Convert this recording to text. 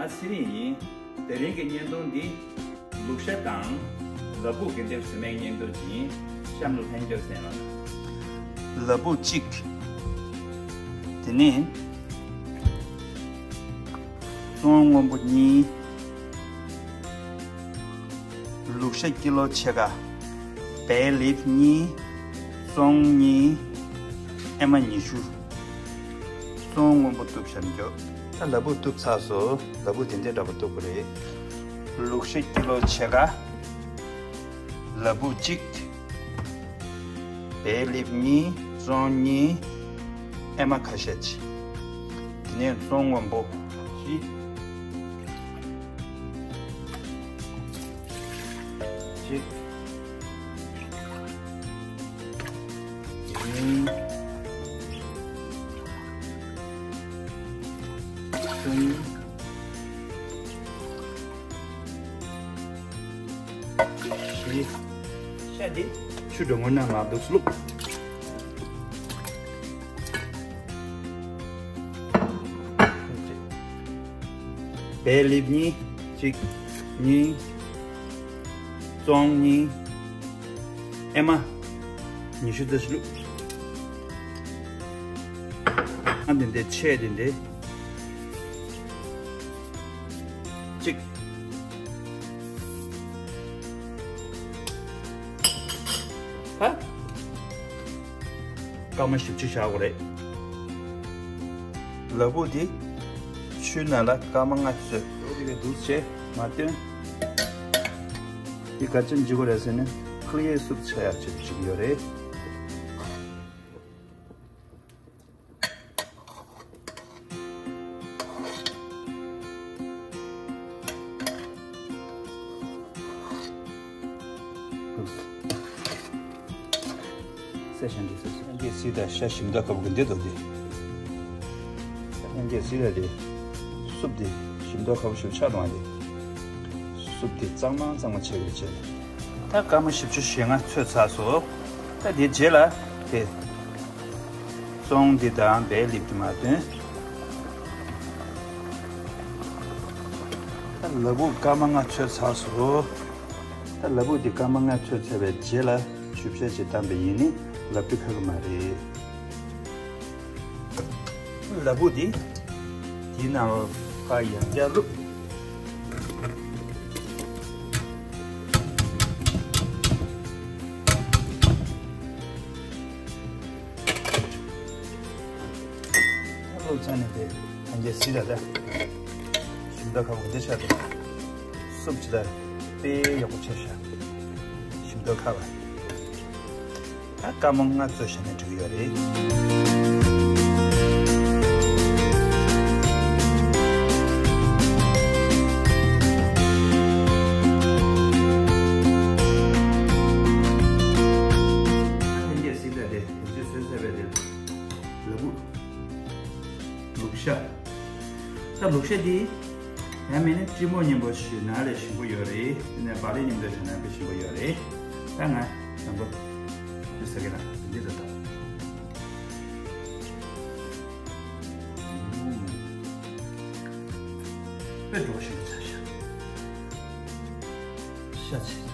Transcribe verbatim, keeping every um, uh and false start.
ཚེ་རིང་ཡིན། དེ་རིང་གི་བརྙན་ཐུང་འདི་ལུག་ཤ་དང་ལ་ཕུག་གི་འདེབས་བཟོ་མའི་བརྙན་ཐུང་ཅིག་ཡིན། གཤམ་ལ་ལྷན་རྒྱས་གསན་རོགས་གནང་། ལ་ཕུག་གཅིག་དེ་ནས་བཙོང་སྔོན་པོ་གཉིས། ལུག་ཤ་ཀི་ལོ་ཕྱེད་ཀ། བེ་ལིབ་གཉིས། བཙོང་གཉིས། ཨེ་མ་ཉི་ཤུ། བཙོང་སྔོན་པོ་གཏུབ་བཞག་འགྱོ། ད་ལ་ཕུག་གཏུབ་ཚར་སོང་། ལ་ཕུག་དེ་འདྲ་འདྲ་པོ་གཏུབ་དགོས་རེད། ལུག་ཤ་ཀི་ལོ་ཕྱེད་ཀ། ལ་ཕུག་གཅིག། བེ་ལིབ་གཉིས། བཙོང་གཉིས། ཨེ་མ་ཁ་ཤས་ཅིག། དེ་ནས་བཙོང་སྔོན་པོ་བཞི། གཅིག། གཉིས། གསུམ། བཞི། ཤ་འདི་ཆུ་འགྲོ་སྔོན་ན་ང་འདུག་བླུགས། བེ་ལིབ་གཉིས། གཅིག། གཉིས། བཙོང་གཉིས། ཨེ་མ་ཉི་ཤུ་ཙམ་བླུགས། ཨ་འདི་འདི་ཆེ་འདི་འདི། གཅིག། ཧ། སྐར་མ་བཞི་བཅུ་བཞག་དགོས་རེད། ལ་ཕུག་འདི་ཆུ་ནང་ལ་སྐར་མ་ལྔ་བཙོས། ལ་ཕུག་འདི་ལ་འདུག་བྱས་མ་བཏོན། འདི་ག་ཅན་འཇིག་གོ་རེད་ཟེར་ནས་ཁི་ལི་ཡར་སུབ་ཆགས་ཡག་ཅིག་བྱེད་ཀྱི་ཡོད་རེད། སེ་ཤན་གྱི་སེ་ཤན་གྱི་སི་ད་ཤ་ཞིམ་ད་ཁ་བུ་གི་འདི་དོ་དེ། ཤ་ཞིམ་གྱི་སི་ད་དེ། སུབ་དེ་ཞིམ་ད་ཁ་བུ་ཞིབ་ཆགས་དང་དེ། སུབ་དེ་གཙང་མ་གཙང་མ་ཆགས་ཀྱི་བྱས། ད་སྐར་མ་བཞི་བཅུ་ཞེ་ལྔ་ཚོས་ཚར་སོང་། ད་དེ་རྗེས་ལ་དེ། བཙོང་འདི་དང་བེ་ལིབ་དེ་མ་བཏོན། ད་ལ་ཕུག་སྐར་མ་ལྔ་ཚོས་ཚར་སོང་། ད་ལ་ཕུག་འདི་སྐར་མ་ལྔ་ཚོས་ཚར་བའི་རྗེས་ལ་ཆུ་བཤལ་ཅིག་བཏང་པ་ཡིན་ནི་ལ་ཕུག་ཁ་གི་མ་རེད། ལ་ཕུག་འདི་དེའི་ནང་ལ་ཕར་ཡང་བསྐྱར་བླུགས། ད་བླུགས་ཚར་ནས་དེ་ཐང་རྒྱལ་སི་ད་ད་ཞིམ་ད་ཁ་བུ་འདི་ཆགས་འདུག་སུབ་ཅི་ད་དཔེ་ཡག་པོ་ཆགས་ཤག་ཞིམ་ད་ཁ་བ། ད་སྐར་མ་ལྔ་ཚོས་བྱས་ནས་འགྲིག་ཡོད་རེད། ལ་ཕུག་ལུག་ཤ། ད་ལུག་ཤ་འདི་ཡང་མིན་ན་ཀྲི་མོ་མཉམ་པོ་ཞུས་ན་ལས་ཞིམ་པོ་ཡོད་རེད། དེ་ནས་བག་ལེབ་མཉམ་དུ་ཞུས་ན་དཔེ་ཞིམ་པོ་ཡོད་རེད། ད་ང་དང་པོ་འདི་ཟ་གི་ན་འདི་ད་ད། དཔེ་འགྲོ་ཞིམ་པོ་ཆགས་ཤག་ཤ་ཆེ།